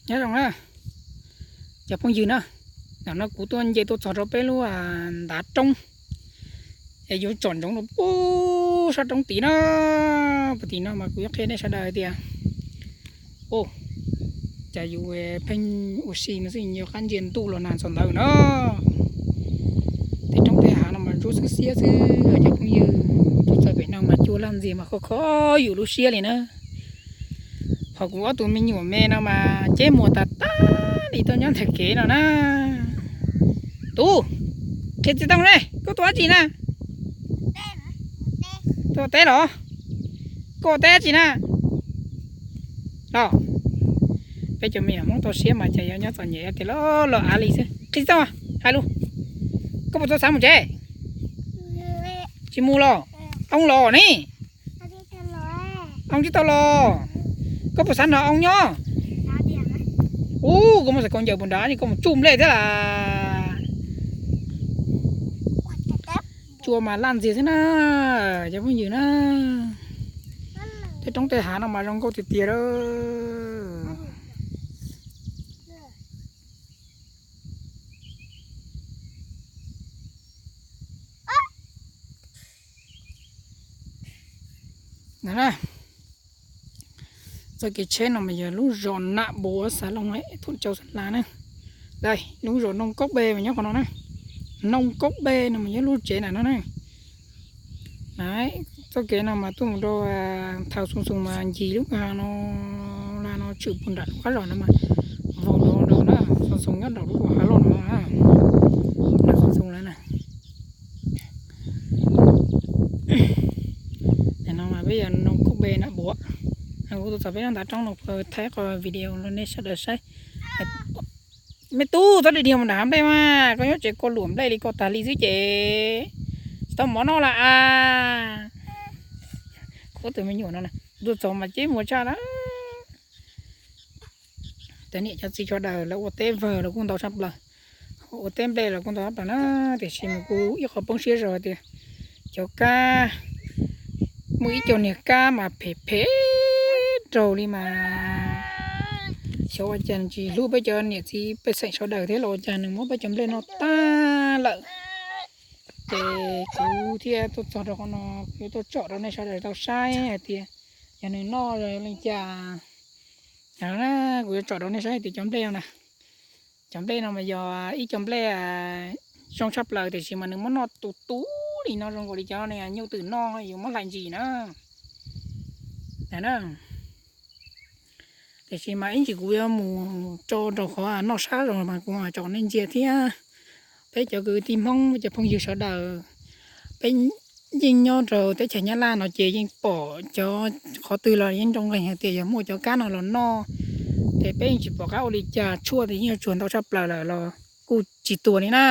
Nyob zoo na cov phooj ywg na, ntawm no kuv tuaj nce tuaj txog rau peb lub ntav roob es yuav tsom ntsoov rau pub sab roob tid na. Puag tim no mas kuv yuav qhia nej sawv daws hais tias, cas yus pheej ua si no xwb, yuav qab ntsia ntuj los nag txog ntawd na. Tej roob tej hav no mas ntsuab xiab xiab xwb cov phooj ywg. Tuaj txog pem no mas cua laj ntxiag mas kho kho yus lub siab li na. Ho kuv ob tug me nyuam me no mas ceb muag tas tas li tuaj nyob ntawm kev no na. Tub, qhia txiv Tooj ne, koj tuaj dab tsi na? Tuaj teb los? Koj ua teb dab tsi na? Los, peb cov me nyuam Hmoob toj siab mas cas yuav nyob txom nyem tiag los los av li xwb. Qhia txiv Tooj, hais lus, koj puas tau xav mus tsev? Tsis mus los? Oob los ne. Oob tsis tau los. Koj puas xav nrog oob nyob? Ub, koj muab xav khaub ncaws puas nrad es koj mus tsuj nplej thiab las. Cua mas laj ntxiag xwb na, cov phooj ywg na. Tej roob tej hav no mas zoo nkauj tiag tiag lawm. Txoj kev tsheb no mas yog lub zos Nam Buam, xav Looj Thum Cau Xas Las na. Lub zos Noog Kaub Be mas nyob qhov no na. Noog Kaub Be no mas yog lub tsev ntawm no na. Txoj kev no mas tuaj mus rau thaum Xoo Xoo mas ncig lub kwj ha no, la no tshwm puag nram lub qab zos no mas vau nrov nrov na. Xoo Xoo nyob nraum lub hav loj no na. Xoo Xoo lawm na. Nim no mas peb yog Noog Kaub Be Nam Buam. Kuv tuaj txog peb lub ntav roob no kuv thaij qhov video rau nej sawv daws saib. Me tub, txhob dhia dhia mus nram hav nplej mas, koj nyob tsev koj luam nplej li koj tas li xwb ces tsis tau mov noj lawm as. Kuv tus me nyuam no tuaj txog mas ceb muag tshaj lawm. Cov niam cov txiv sawv daws lawv ua teb vawg los kuj ntau tshaj plaws, ua teb nplej los kuj ntau tshaj plaws na, tiam sis mas kuv ib qho poob siab zog tias cov kab, muaj ib co niag kab mas phem phem raug li mas xyov ua cas nws tsis hlub peb cov niam txiv pej xeem sawv daws thiab los ua cas nws muab peb cov nplej noj tag lawm. Ces kuv thiaj tuaj txog rau qhov no, kuv tuaj tsom rau nej sawv daws tau saib hais tias yog nws noj li cas. Kuv yuav tsom rau nej saib hais tias cov nplej no na, cov nplej no mas yog ib co nplej zoo tshaj plaws tiam sis mas nws muab noj tus tus li no zoo nkaus li cov nyuj twm noj yuav muab hlais ntsis na. Tiam sis mas ib ntsis kuv yuav mus tso rau qhov noj sab los mas kuv mam tsom nej ntsia thiab. Peb cov kwv tij Hmoob, cov phooj ywg sawv daws, peb yeej nyob rau teb chaws Nyab Laj no ces yeej pom cov qhov twg los yeej nroo nqeeg hais tias yog muaj cov kab no los noj, ces peb yeej tsis pom qab ua li cas, tshuaj ces yeej yuav tsuag ntau tshaj plaws lawm los kuj tsis tuag li na.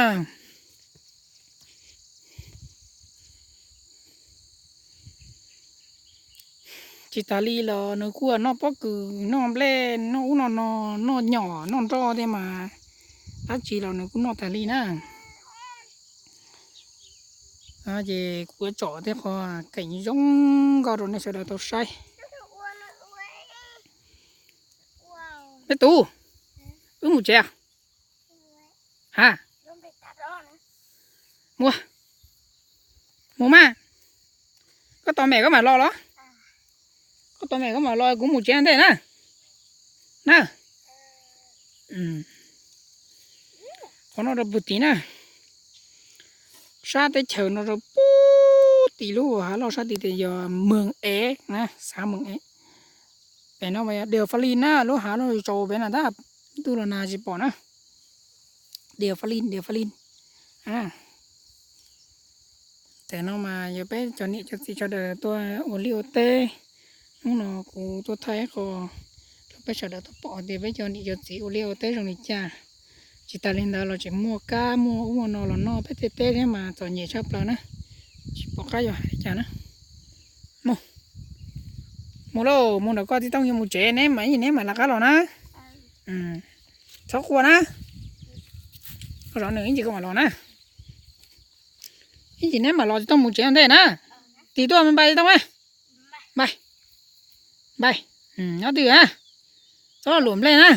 Tsis tas li los nws kuj noj pob kws, noj nplej, noj ub noj no, noj nyom noj nroj thiab mas, dab tsi los nws kuj noj tas li na. Ces kuv yuav tsom tej qhov keem zoo nkauj rau nej sawv daws tau saib. Me tub, wb mus tsev. Ha, mus, mus mas. Koj tos mem koj mam los los. Koj tos mem koj mam los, kuv mus tsev ntej na. Na, qhov no rau puag tid na. Sab teb chaws no rau puag tid, lub hav loj sab tid tias yog Mường Ế na, xã Mường Ế. Pem no mas yog Điều Pha Linh na, lub hav loj tsaus pem no tab, ntuj los nag tsis pom na. Điều Pha Linh, Điều Pha Linh. Tam no mas yog peb cov niam cov txiv sawv daws tuaj ua liaj ua teb. Hnub no kuv tuaj thaij qho rau peb sawv daws tau pom tias peb cov niam cov txiv ua liaj ua teb zoo li cas. Tsis tas li ntawd los tseem muaj kab muaj ub muaj no los noj peb tej teb thiab mas txom nyem tshaj plaws na. Tsis pom qab yuav hais li cas na. Mus, mus lauj, mus nram koj txiv Tooj yuav mus tsev, neb mam ib ntsis neb mam rov qab los na. Txhob quaj na. Koj zov nws ib ntsis koj mam los na. Ib ntsis neb mam los txiv Tooj mus tsev ua ntej na. Tig tuaj, npais txiv Tooj, npais, npais. Nyob twj ywm na. Txhob luam nplej na.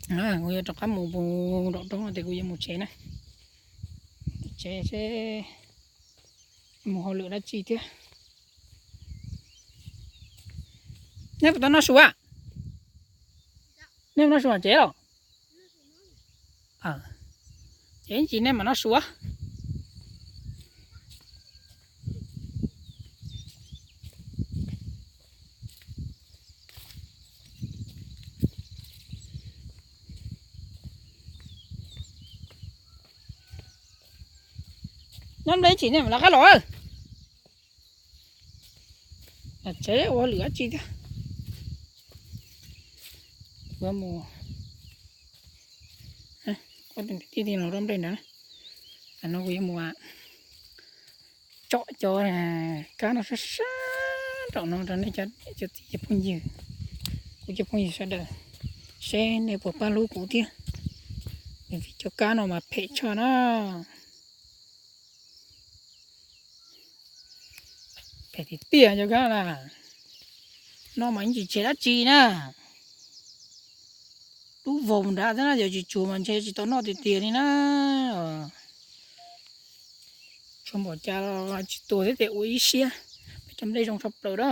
Kuv yuav rov qab mus nraum roob no ces kuv yuav mus tsev na. Mus tsev seb mus hauj lwm dab tsi thiab. Nej puas tau noj su a? Nej noj su tsev los? Ces ib ntsis nej mam noj su. Nyob nplej ib chim nej mam lawv qab los. Tsev ua lwm dab tsi thiab. Kuv mus, kuv tus kwv tij los rau nplej ntawd. Tam no kuv yuav mus tsom cov kab no sab sab nraum no rau nej cov niam cov txiv cov phooj ywg, kuv cov phooj ywg sawv daws, seb nej puas pab hlub kuv thiab. Vim cov kab no mas phem tshaj na. Phem tiag tiag cov kab na. Noj mas yeej tsis tseg dab tsi na. Lub vog nrad xwb na, yog tsis tsuag mas ntshe tsis tau noj tiag tiag li na. Tsuas npaum cas los tsis tuag thiab tias ua ib siab. Peb cov nplej zoo tshaj plaws na.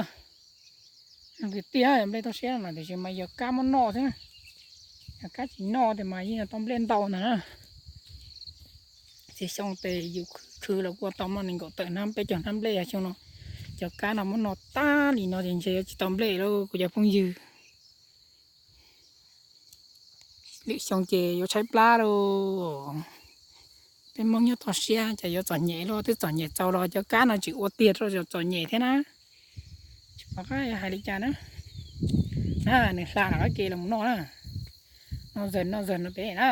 Zoo tiag tiag, nplej toj siab no tiam sis mas yog kab muab noj xwb na. Yog kab tsis noj tias mas yeej tau nplej ntau ntag na. Txhia xyoo tes yus khwv los kuj tau muaj nees nkaum tawm hnab peb caug hnab nplej, xyoo no cov kab no muab noj tag li no ces ntshe yuav tsis tau nplej lauj kuv cov phooj ywg. Lwm xyoo ces yuav tshaib plab lauj. Peb Hmoob nyob toj siab ces yuav txom nyem lauj, twb txom nyem txaus los cov kab no tseem ua tiag rau txom nyem thiab na. Tsis pom qab hais li cas na. Na nws hla rov qab ke los mus noj na. Noj zawg noj zawg no pem na.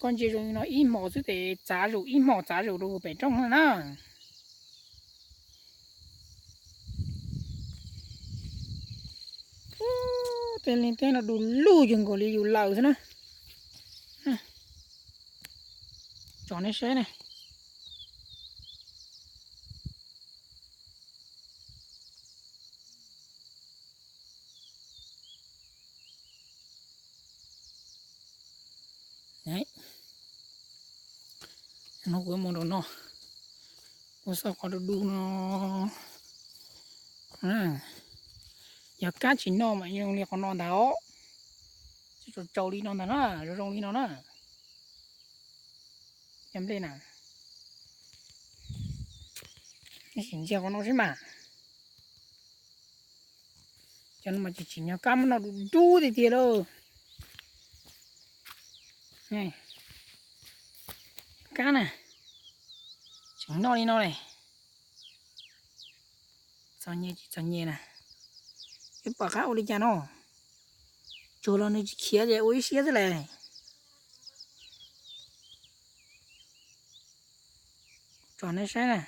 Koj ntsia zoo li no ib hmos xwb tes txav zus ib hmos txav zus rau pem rooj na. Tej liaj teb no du lug yug nkaus li yus lawm xwb na. Tsom nej saib ne. No kuv mus rau no, ua xauj qhov du du no. Yog kab tsis noj mas zoo li qhov no ntag os. Tsis tsaus tsaus li no ntag na, zoo zoo li no na. Cov nplej na, sim ntsia qhov no seb mas. Cov no mas tsis tsim nyog kab muab noj du du tiag tiag lauj. Kab na, tseem noj li no ne. Txom nyem tsis txom nyem na, yuav pom qab ua li cas no. Tsuag los nws tsis khiav ces ua ib siab xwb las. Tsom nej saib na.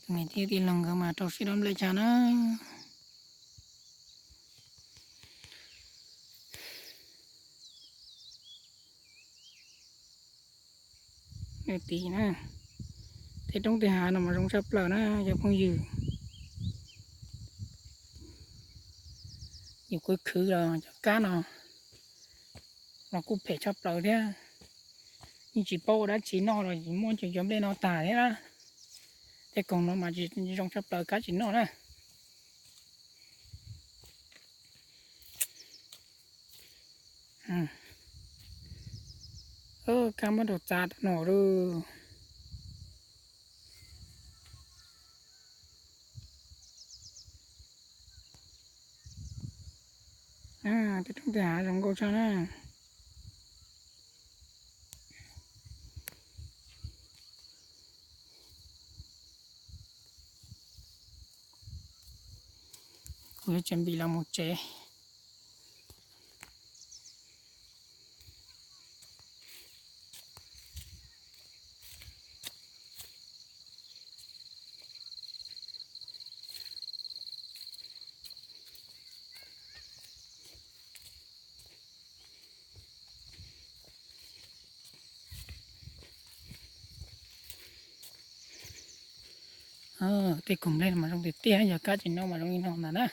Tus niam tij tij laug nkawd mas rau siab dab nplej tshaj na. Nws tiv na, tej roob tej hav no mas zoo tshaj plaws na cov phooj ywg. Yus khwv khwv los cov kab no los kuj phem tshaj plaws thiab. Yeej tsis paub ua dab tsi noj los muab cov nplej no tag thiab na. Tej koog no mas tsis zoo tshaj plaws kab tsis noj na. Kab muab rau txav tau no lawm. Tej roob tej hav zoo nkauj tshaj na. Kuv yuav tsum npis los mus tsev. Tej koog nplej no mas zoo tiag tiag, yog kab tsis noj mas zoo li no ntag na.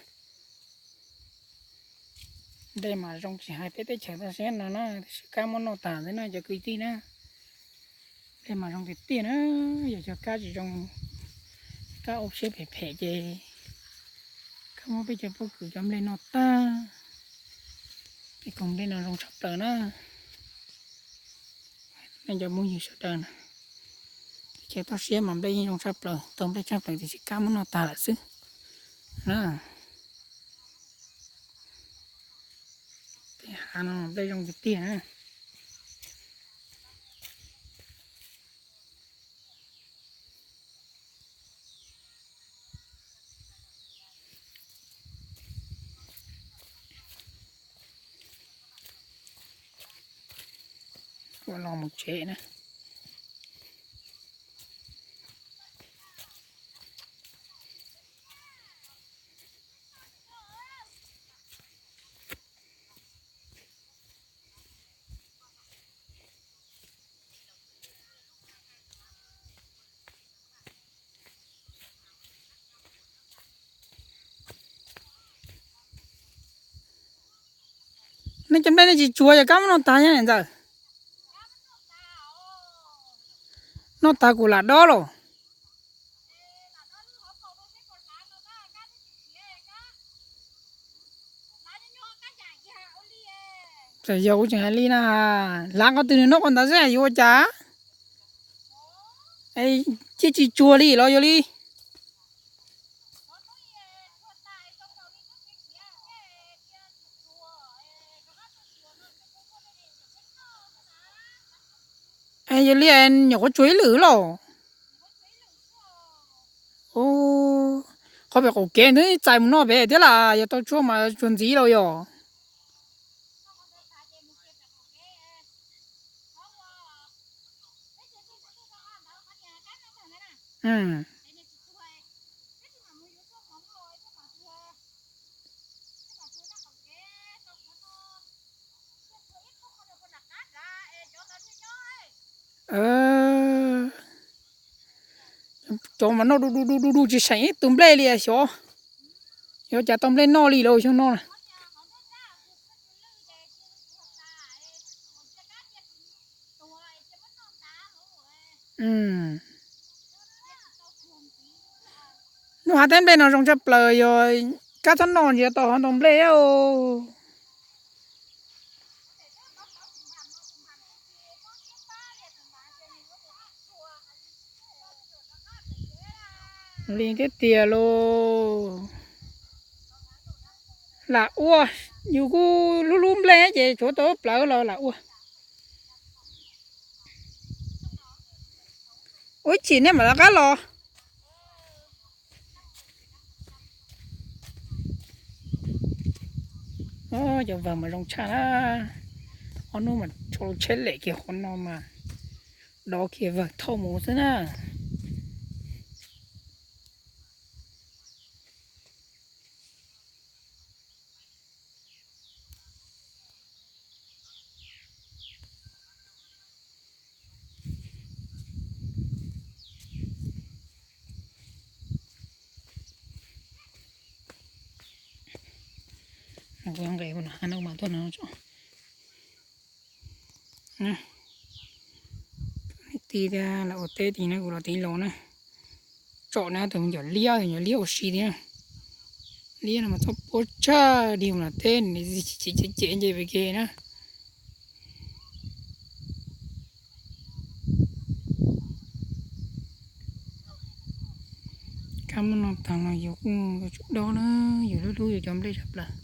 Nplej mas zoo tsis hais peb teb chaws toj siab no na, tiam sis kab muab noj tas xwb na cov kwv tij na. Nplej mas zoo tiag tiag na, yog cov kab tsis zoo, kab ua siab phem phem ces kab muab peb cov pob kws cov nplej noj tag. Tej koog nplej no zoo tshaj plaws na. Nej cov phooj ywg sawv daws na, teb chaws toj siab mas nplej yeej zoo tshaj plaws, tau nplej tshaj plaws tiam sis kab muab noj tas lawm xwb na. Tej hav no nplej zoo tiag tiag na. Ua los mus tsev na. Nej cov nplej nej tsis tsuag yog kab muab noj tas nyob ntxawm. Noj tas kuv lam dob los. Txawm yog kuv tseem hais li na, hlav qhov twg nws noj qhov ntawd xwb yuav ua cas? Cia tsis tsuag li los yog li. Yog li nyuam qhuav tsuag ib lwm los. Qhov pem qaum kev ntawd txais mus noj pem thiab las, yog tau tshuaj mas tsuag ntxiv los yog. Cov mas noj du du du du du tsis seem ib tug nplej li xyov. Yuav cas tau nplej noj li lauj xyoo no. Lub hav teb nplej no zoo tshaj plaws, yog kab txhob noj ntsis tau hov ntau nplej. Li thiab tiag lauj. Lam ua, yus kuj lub lub nplej ces tshuav tau plawv los lam ua. Ua ib chim nej mam rov qab los. Cov vawg mas zoo tshaj na. Ob hnub mas tshua tsheb lem kiag qhov no mas dov kiag vawg thauj mus xwb na. Kuv nqes no mas tuaj no tso. Ti lam ua teb ti na, kuv los ti los na. Tsom na tus me nyuam liab, nyuam liab ua si thiab. Liab no mas txhob puab tshaj dig mus los teb, cem cem nce pem ke na. Kab muab noj tag no yus kuj yuav tsum dob na, yus hlub hlub yus cov nplej tshaj plaws.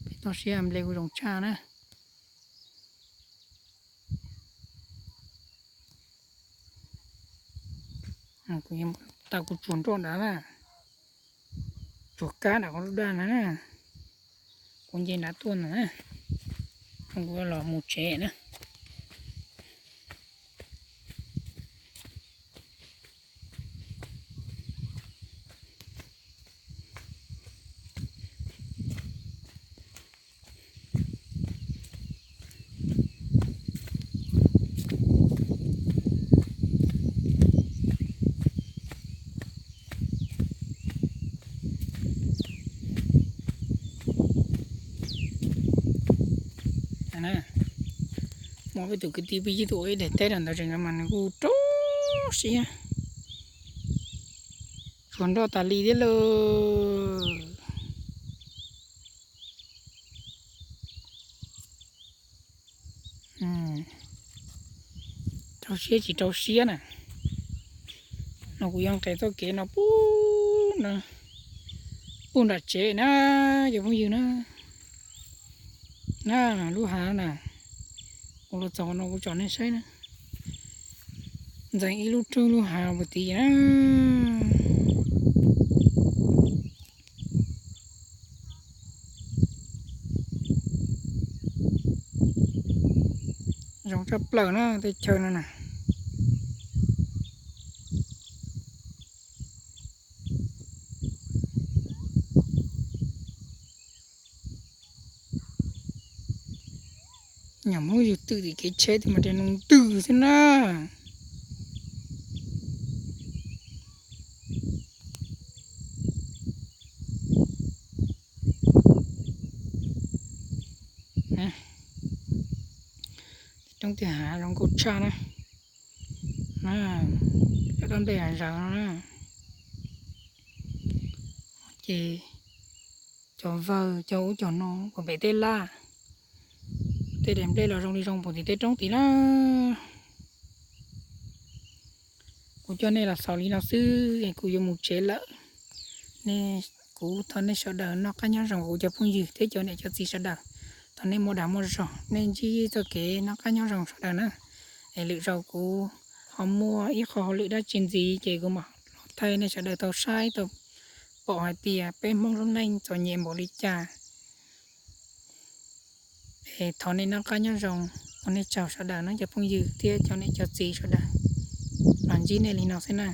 Peb toj siab nplej kuj zoo tshaj na. Kuv tau kuv tsuag nroj nrad na, tsuag kab nram qhov daj na, kuv nce nrad tuaj ntag na, kuv los mus tsev na. Na, muaj peb tus kwv tij peb yig tuaj ua ib daim teb rau ntawd tseem mas nws kuj rau siab, tsuas nroj tas li thiab lauj. Rau siab tsis rau siab na. No kuv yuav nqes txoj kev no puag, puag nram tsev na, cov phooj ywg na. Na, lub hav na, kuv los txog no kuv tsom nej saib na. Ntxeev ib lub roob lub hav puag tid na. Zoo tshaj plaws na tej chaw no na. Nyuam Hmoob yug twm tim kev tsheb twb mas ras noo ntws xwb na. Roob tej hav zoo nkauj tshaj na. Cov dab nplej hav zoov no na. Ces cov vawg cov ub cov no puag pem tej laj, tej daim nplej los zoo li zoo puag tim tej roob tid na. Kuv coj nej los xaus li no xwb es kuv yuav mus tsev lawm. Nej, kuv thov nej sawv daws noj qab nyob zoo kuv cov phooj ywg thiab cov niam cov txiv sawv daws. Thov nej muaj dag muaj zog, nej ntsib txoj kev noj qab nyob zoo sawv daws na. Es lwm zaus kuv ho muaj ib qho hauj lwm dab tsi ntxiv ces kuv mam los thaij nej sawv daws tau saib tau pom hais tias peb Hmoob lub neej txom nyem npaum li cas. Es thov nej noj qab nyob zoo, ua nej tsaug sawv daws nawb cov phooj ywg thiab cov niam cov txiv sawv daws. Los ntsib nej li no xwb na.